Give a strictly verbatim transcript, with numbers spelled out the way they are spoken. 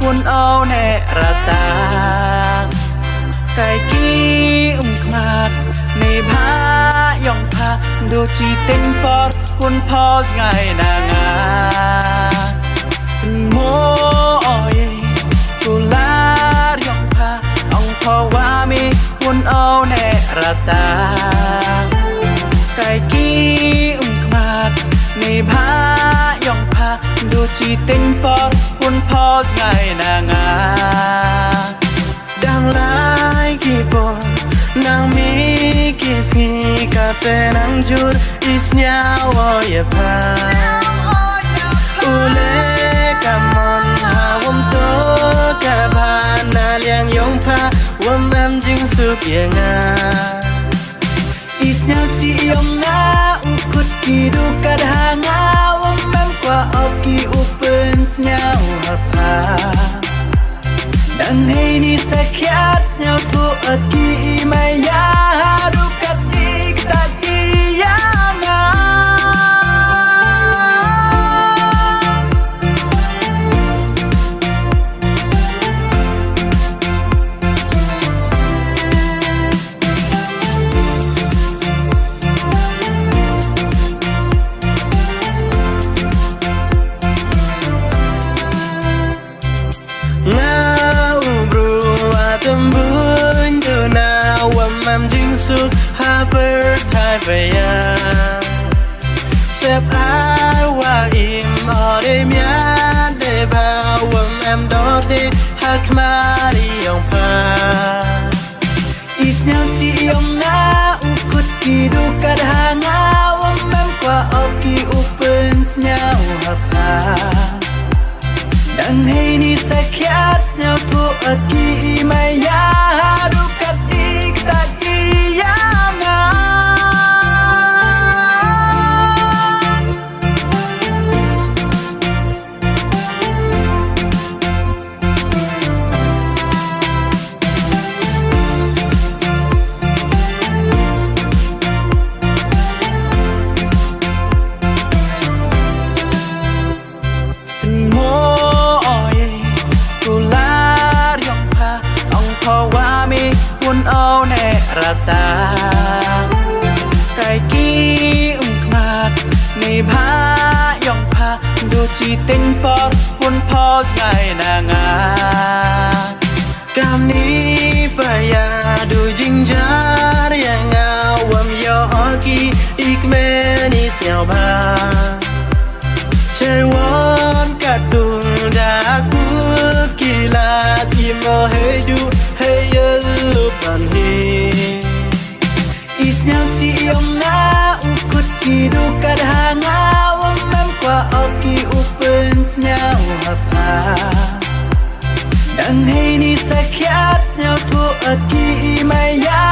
hun o ne rata. Kai ki um khmat ne bha yong pha, du chi teng por hun pho jngai na nga. Mo oi, kular yong pha, ong pho wa mi hun o ne rata. Kai ki um khmat ne bha yong pha, du chi teng por hun pho jngai na nga. Dang lai ki por, nang mi ki sngi, ka te nang jur i sniaw o ya pha. U le ka mon ha wom to ka bha, na liang yong pha wom em jingsuk ya nga. I sniaw si yong nga u kut ki du kat ha nga, wom em kwah op i u pynsniaw ha pha. Nang hei ni sa khiat sniaw tu a ki i maya, du kat ni kta ki ya nga. Nga u bru wa tembun duna, wam am jingsuk ha pyrthai baya. Sep ai wa im ode mian de ba, wam am dode ha khmari yong pha. I sniaw si yong nga u kut ki du kat ha nga, wam em kwah op i u pynsniaw ha pha. Dang hei ni sa khiat sniaw tu a ki i maya, du kat i kta ki ya nga. Mo oi, kular yong pha, ong pha wa mi hun o ne rata. Kai ki um khmat ne bha yong pha, du chi teng por hun pho jngai na nga. Kam ni paya du jingjar ya nga, wam yo oki ik meni sniaw bha. Chai wam katung da ku kila ki mo hei du hei yelu pan hi. I sniaw si yong nga u kut ki du kat ha nga, wam em kwah op i u pynsniaw ha pha. Dang hei ni sa khiat sniaw tu a ki i maya,